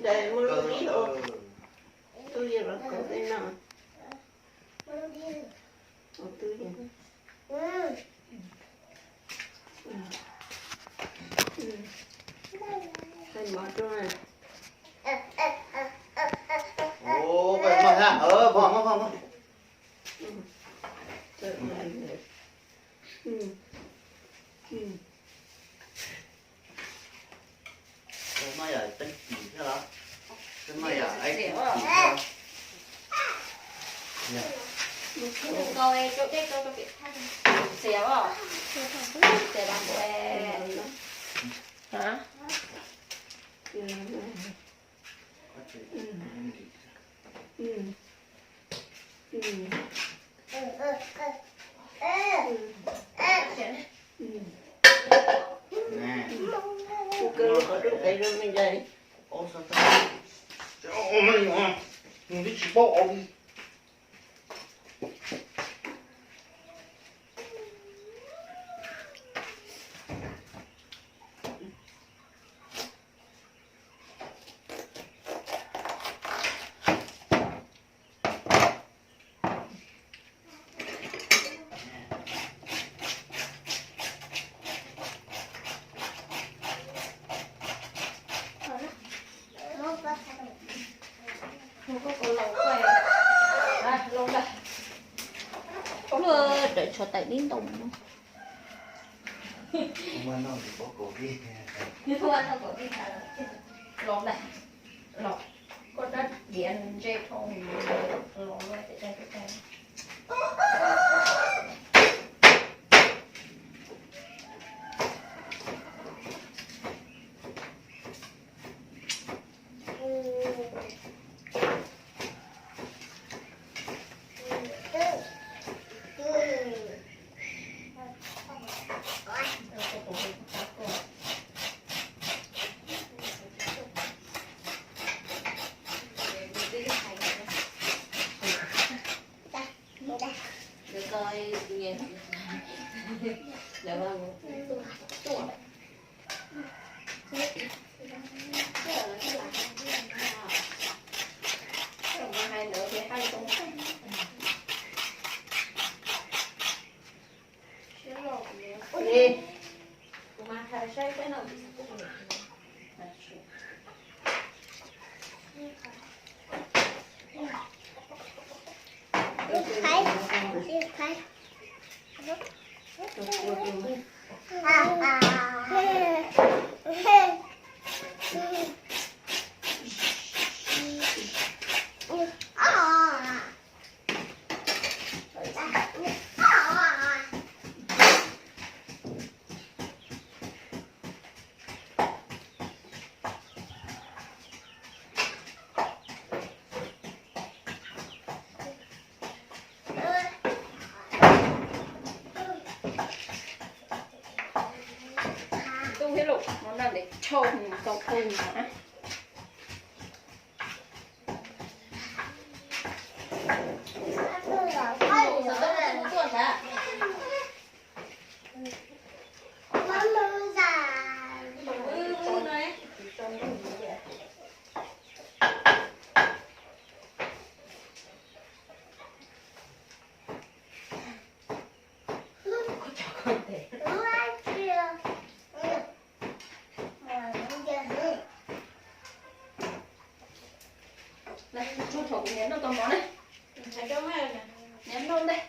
Ntawd muaj lub dib ua tub yeej los kaus tej no. Ua tub yeej. Ua mov rau na. Ua mov, mov, mov. Ua mov yam teeb kis thiab los? Ua mov yam teeb kis thiab los? Xiav os, xiav los npe. Hã? Kuv kaw lub qhov rooj qe zoo me ntsis. Nws twb tsis paub ua li. Rawm tshuav taim dib ntoo no. Los ntag, los, koj rab diav ntse dhau los. Tub thiab lus no noj ntev tshauj tau phooj ywg na. Niam noj tau mov ne. Niam noj ntej.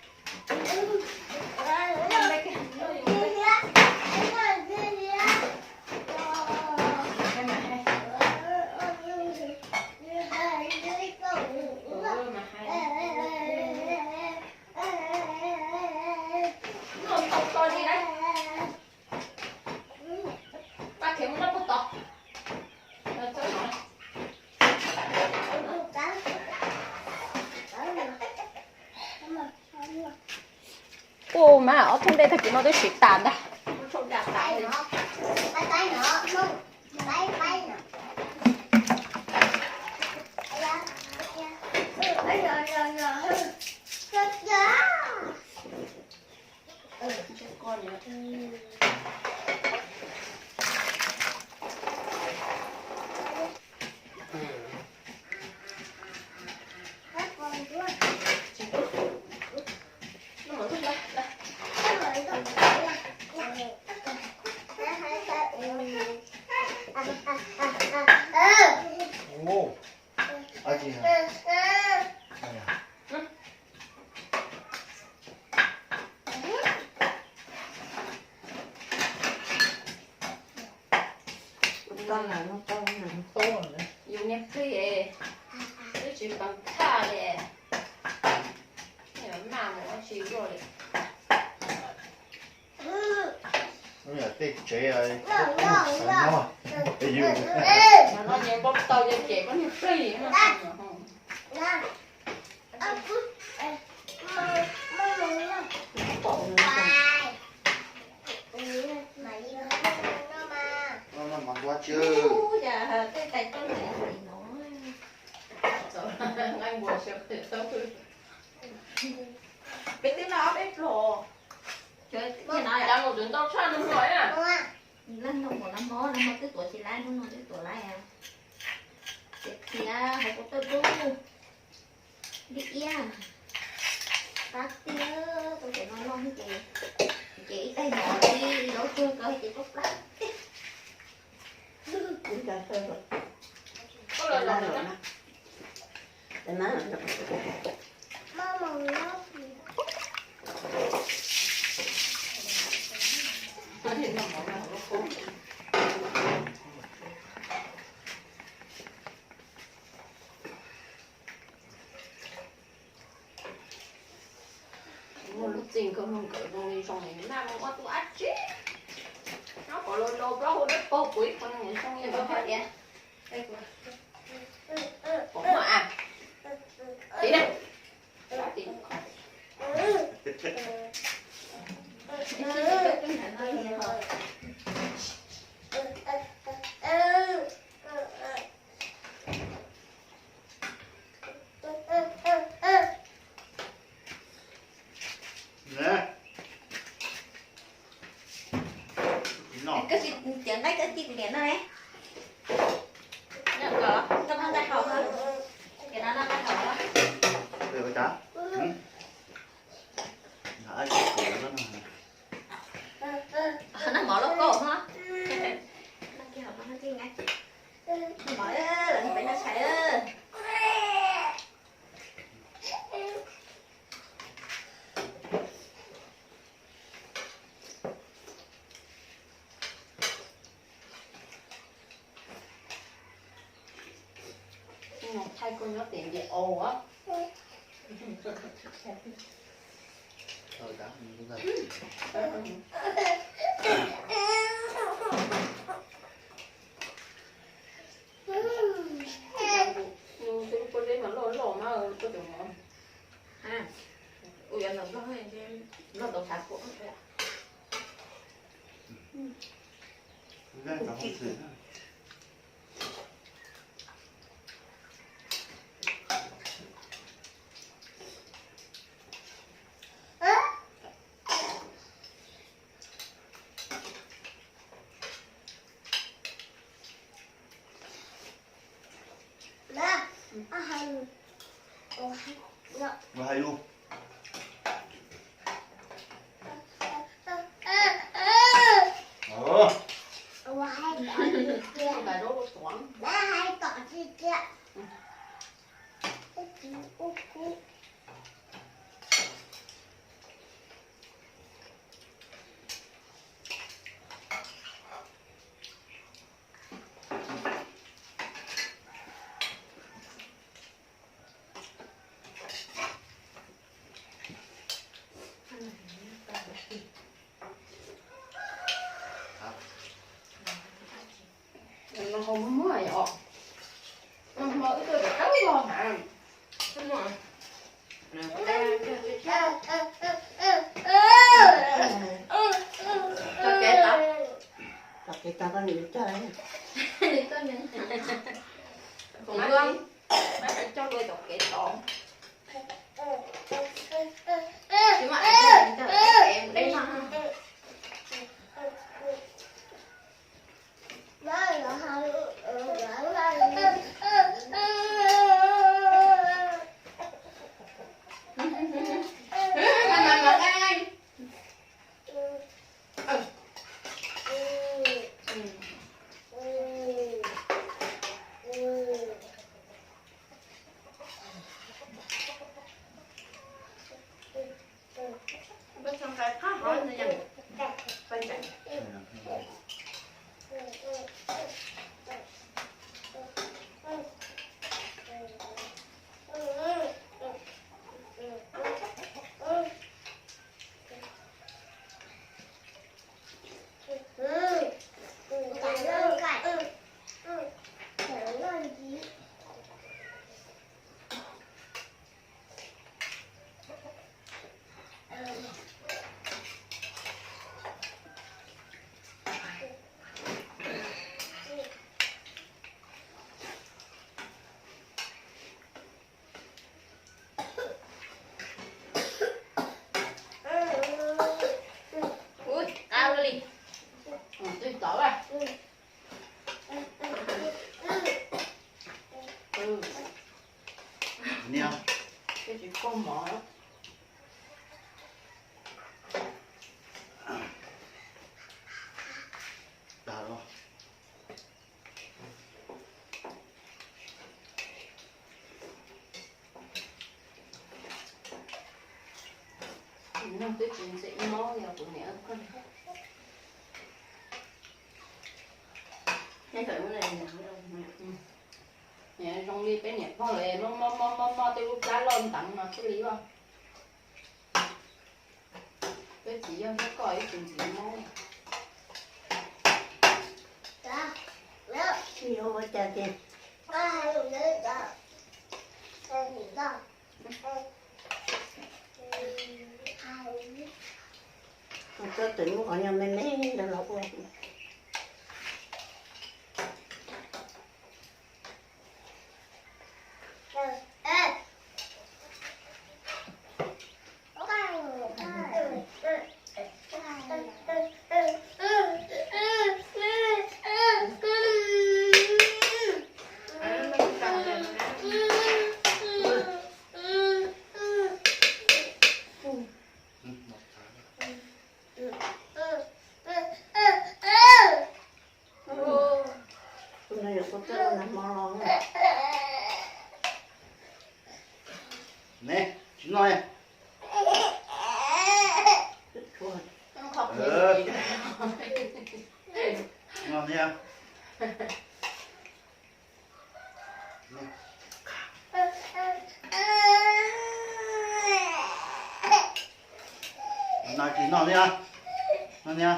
Noj tau to li na. Pab khiav mus noj puag tod. Ua mas ob thooj dej tag kis no twb siv tas ntag. Ua, dab tsi hais? Yus niag plig es twb tsis peev thaj li, maj mus dab tsi luaj li. Tej tsev xav noj, yus no npau taws ces koj niag plig. Ub, cas tej tais koj ntxim no. Peb twb noj ob peb pluag. Cas mus tseem ntau tshaj nws hluas na. Leej nug mus nag hmo, nag hmo twb tuav tsis laib, hnub no twb tuav laib. Ces khiav hauv kuv tawj dub, dib iab, qab tiag, tau ces no noj ces, ces ib tais mov ib zaub tsuag ko ces tuaj plab tiag. Muaj lub txim koj mloog nkawd zoo li zoo li naj mus ua tus dab tsi. Nyob kom los los plaub hau dawb paug puv ib qho zoo li zoo li nkawd hais tias. Pom muaj a. Tiv na. Koj tsis cov nqaij koj ci kuv niam noj ne. Noj kom koj noj nqaij haus no. Ces no noj nqaij haus no. Noj mov loj kauj no. Noj kiag haus no noj kiag nqaij. Noj mov lawm peb noj tshais. Thaij koj nyob tim ntiam aus. Nws lub pob zeb mas loj loj mas koj cov mov. Ua yuav ntaus nplog, nplog ntaus xav kuam. Ua hais lus. No hau muag yom. Hmo wb tuaj rov qab los mas. Tso kev tau, tso kev tau koj niam cog. Nws tuaj nws, kuv cog luag cov kev tau. Tsis muaj ai cog, cog kev mus deb no. Peb tsis koj mov. Dag los. Nws twb tsis ntxim mob li kuv niam. Niam zoo li peb niam pog lawm, mob mob mob mob mob tej lub plab loj nteev no xwb li os. Peb txiv yog thiab koj ib tsis ntxim mob. Ua cas ces txob tus nyuj qhov nyuag me me ntawd los ua. Ne, tsis noj ne. Noj ne. Noj tsis noj ne. Noj ne.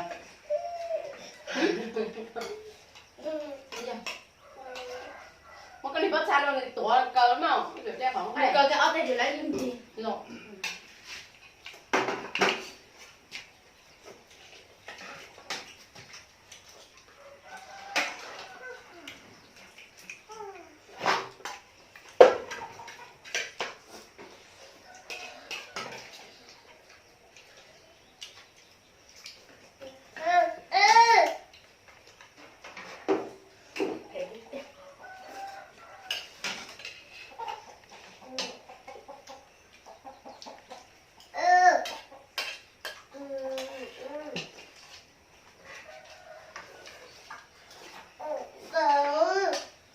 Muab koj li pob txha rau nws tuav kaw mog. Nws kaw kiag ob teg tsis laib li ntxi.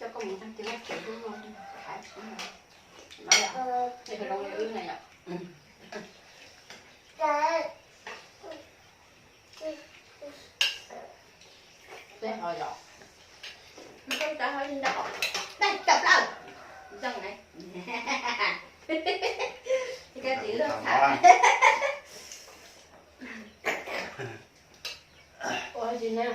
Coj koj mus tag kis Vajtswv hnub no, no yom, zoo li wb na yom. Peb ho yom. Tau plaub. Zoo ne. Koj txiv luag tham. Ua tsis ne.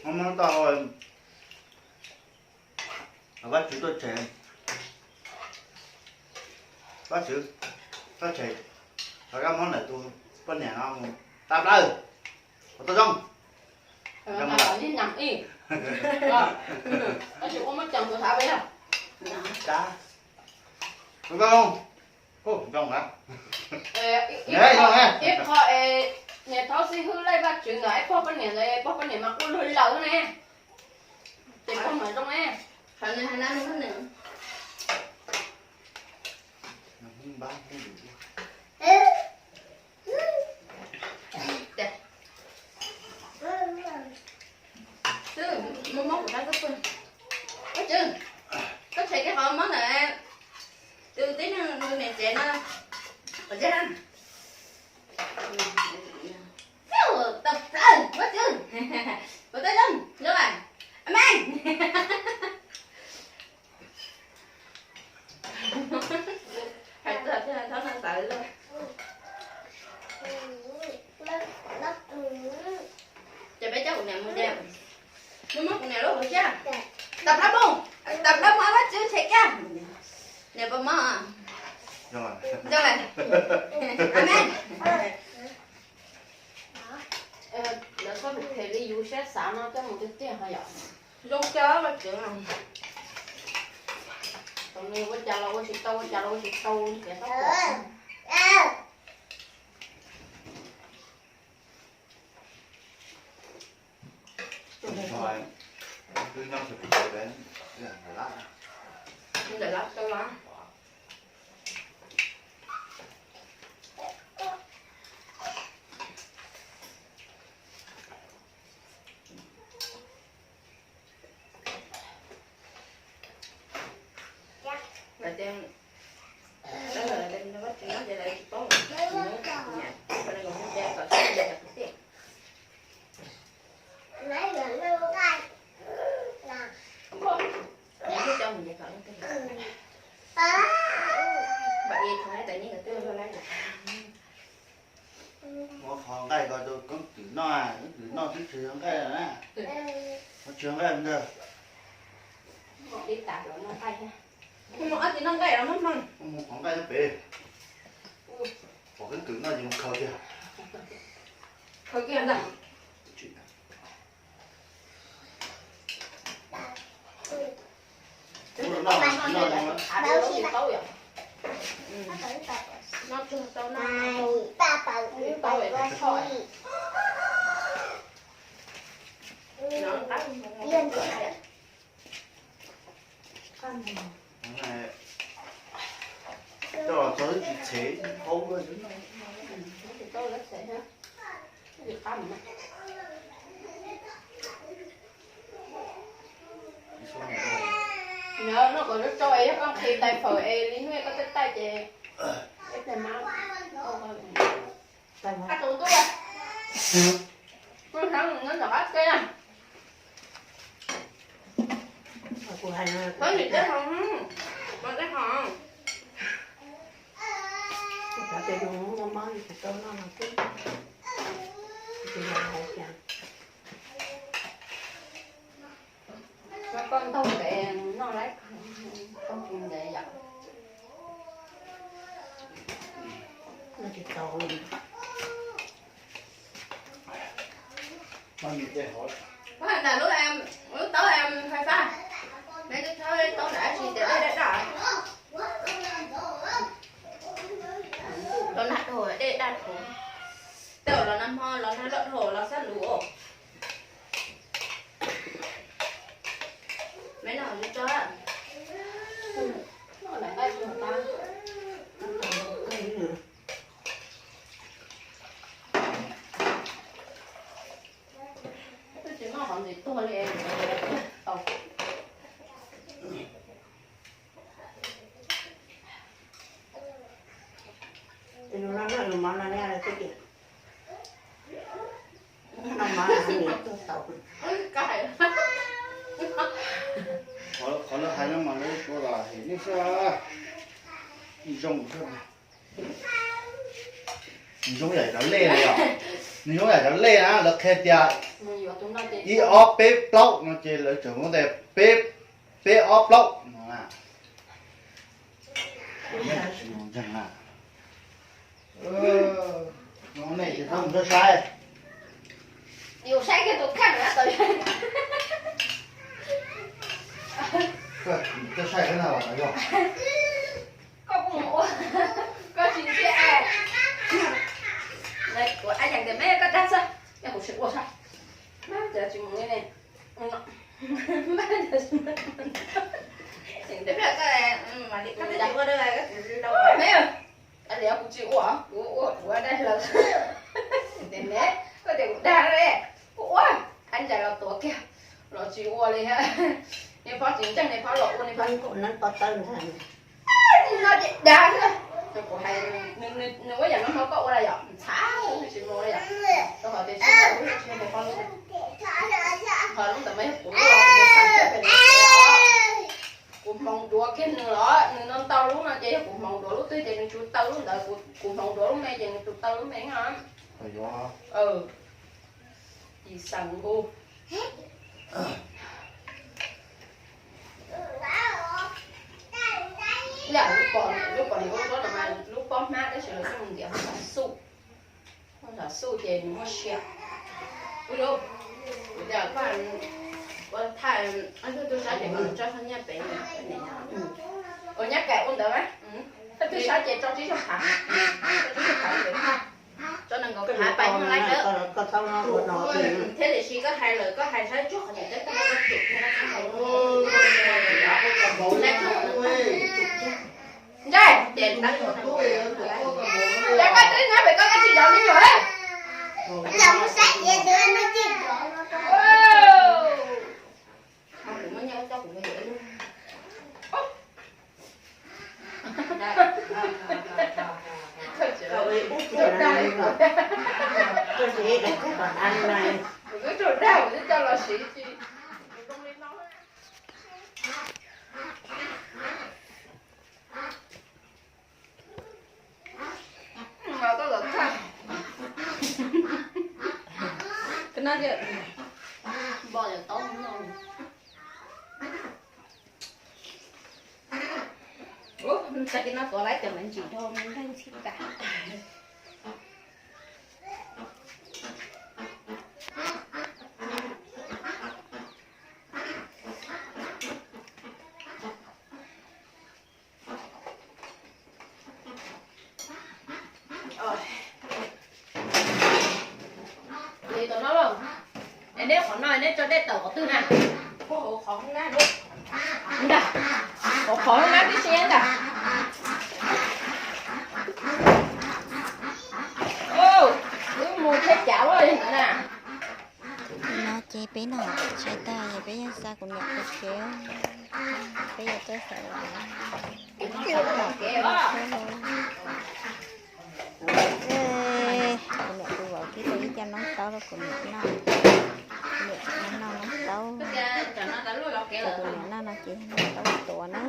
Mob mob tau, Vajtswv tuaj tshem. Vajtswv tuaj tshem, rov qab muab ntawm tus poj niam no mus tsa plaub, ua tau zoo. Ua tau zoo. Ib qho es niam thaub xib hwb laij Vajtswv ntawm ib pog poj niam ntawd, pog poj niam mas ua luag lawm ne. Ces pog mam zoo ne. Twb muab mob kuv sab koj pw. Koj tseg, koj tshem kiag qhov mob ntawd. Tus tib neeg tus niam tsev no, qhov tseeb. Tau plaub, Vajtswv, ua tau zoo, zoo, amen. Hais txog thiaj txhob noj tawv lawm. Ces peb coj kuv niam mus ces, nws muab kuv niam lub hauv siab. Tau plaub mus, tau plaub mus, Vajtswv tshem kiag. Niam puas mob? Zoo lawm. Amen. Lawv txoj lus phem li yus siab xav no coj mus tiag tiag ho yom. Zoo kawg Vajtswv. Thaum nws ua cas los ua tsis tau, ua cas los ua tsis tau, tias txhob pom. Ntawm lab tau los. Lawv tias, lawv tias, lawv tias, lawv tias, lawv tias, lawv tias, Muab qhov nqaij ko rau keeb kwm noj, keeb kwm noj twb tsis yog nqaij na. Muab tsis yog nqaij ntag. Mus ob txiv noj nqaij los mog. Mus qhov nqaij nyob pem. Pom keeb kwm noj ces mus khaws kiag. Khaws kiag ntag. Coj los tso twb tsis txhev, haub. Nyob noj kom tsau tsau es yog koj nqhis tais fawm es li hnub koj tej taij ces ib pliag mas qab tus ntuj. Kuv hlob nws nyob tom qab teb. Kuv hais no, kuv nim tej hov, kuv tej hov. Kuv xav tias yus mob mob yus tsis tau noj no xwb. Kuv hais tias koj ntaug ntev noj lawm, koj ntaug ntev yom. Noj tsis tau. Koj hais ntawm lub, lub taub fais fab, me tub thaub taub ntawm dab tsi tias dej daj daj. Los nag dhau dej daj dhau. Tej zaum los nag hmo los nag loj dhau los sab lus os. Me noj tsis tso. Twb tsis noj qhov ntxim tuag li. Noj mov nws tuag tau. Qhov lawv hais no mas lawv suav los hem nej xwb. Zoo xwb. Nws zoo yam cov lej na yom. Nws zoo yam cov lej na, lawv qhia tias ib ob peb plaub no ces lawv tseem muab tias peb, peb ob plaub no na. Ntseeg na. Nej ces tau mus saib. Yus saib kiag tus kheej na tau. Koj saib koj na los yog. Koj kuj mus ua, koj tsis ntsia. Kuv ab yees tias me koj dag xwb, yog kuv tsis ua xwb. Mas cas tsis mus li ne. Mas cas tsis mus. Tej pliag koj mam li koj twb tsis ua dab, koj tsis ua. Ab, kuv tsis ua, kuv ua kuv daig lawm. Ntawd ne, koj tias kuv dag ne, kuv ua, ab ntsa los tuav kiag los tsis ua li. Niag phob tsis ntseeg, niag phob los ua, niag phob no ces dag xwb. Kuv hais nws ua yam no hmo koj ua lawm yom, ntxhab tsis mus li yom. Rau qhov tias tsis tau lub, tsis yog niag phob lub. Qhov lub ntawd mas yog kuv lub, kuv xav tias kuv hmoov duav kiag nws los, nws no ntau lub no ces yog kuv hmoov duav lub twg ces nws tsum taw lub ntawd, kuv hmoov duav lub me ces nws tsum taw lub me no. Tis xaws nkuj. Yam lub pom, lub pom nws ua duab no mas lub pob hmab tab sis lawv coj mus ntiav ua xov xuj. Ua xov xuj ces nws muaj sia. Ua lub, kuv tias koj ua thaij, ua tug sab ces koj tso txog nyiaj pem, ua nyab kais ua ntawd mas, koj tug sab ces tso tsib caug phav, tso tsib caug phav pem thaij. Tau nees nkaum phav pais no lawm. Thiab tiam sis koj hais lawm, koj hais saib tsuag qhov niam teb koj muab koj tsum thiab no. Ntsej ces tab, ces koj twb nyob pem koj, koj tsis zov me nyuam. Kuv twb raug dag kuv twb coj los siv tsis zoo li no. Mas koj los tag. Koj no tias npoj cov taub no. Ub, tag kis no tuav lawm cov me ntsis dhau me ntsis tas. Li tom no los, es neb qhov no neb tso dej tawm qhov twg na? Ntag, hauv qhov hoob nab tib si ntag. Wb mus thiab cav luaj li ntawd na. No ces peb noj tshais tag es peb yeej xa kuv niam pais tsev, peb yuav tuaj xaws Kuv niam tus vauv twb tau ib co noob taub rau kuv niam noj, kuv niam tseem noj noob taub. Kuv niam noj no ces noob taub tuav na,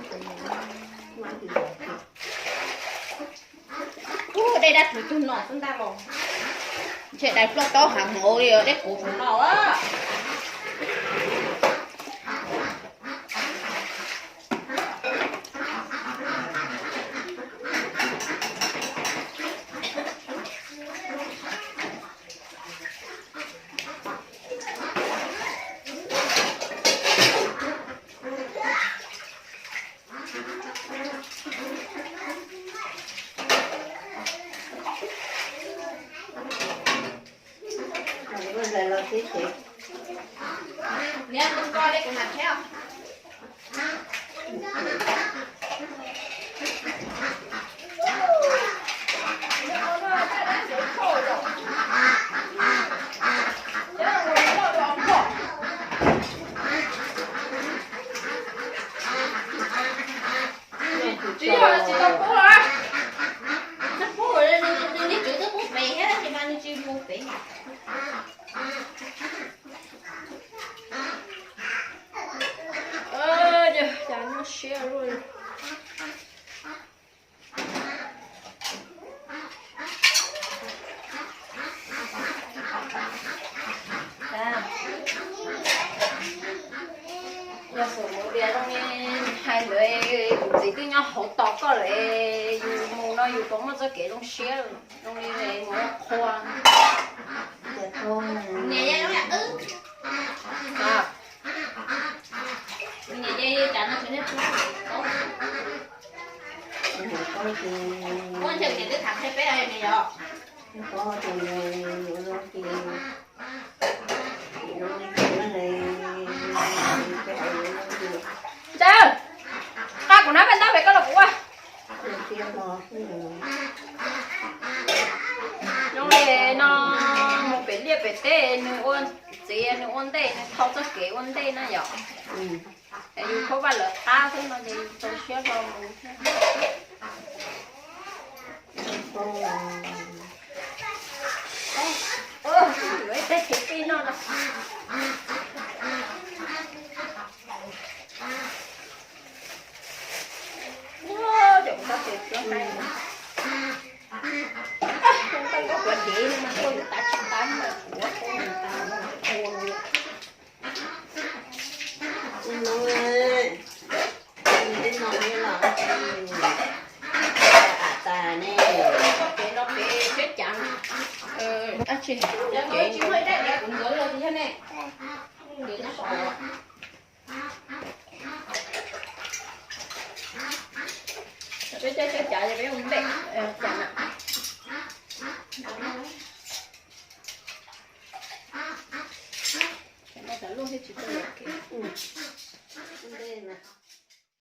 kuv niam noj. Ub, dej dab tsi tug no xwb ntag los. Ntshe dai ploj taub hav hauv li dej kuv no. Tsis yog tsis tau pub los, tsis pub, nws niag tswv twb pub pem thiab tab sis mas nws tsis mus pem. Cas nyuaj siab luaj li. Yog xav mus tias zoo li hais ntawd, kuv txiv twb nyob hauv tos koj lawm, yus mus no yus puas muaj txoj kev zoo siab zoo li mus ua qhua. Niam, ua ntshe niam twb tham qhia peb los niam yom. Ntxawm, nqa kuv nab paj ntaub pem koj los kuv ua. Zoo li no, mus pem liaj pem teb nws ua txiv nws ua ntej, nws thau txoj kev ua ntej na yom. Es yus khaub vaj lawv qab xwb no ces yus txaus siab hlo mus thiab. Yuav ib teg kev pij noj no. Ua, cov kuv tab tes tuab nqaij, tuab nqaij nkauj kuav dev no mas tuaj yuav tas tsis tas mas kuav tuaj tas ua. Tsis muaj ib daim diav kuv ntxuav los thiab ne. Peb caij caij cav ces peb ua ntej, cav na. Ua thiab tsis tau ua ke. Ua ntej na.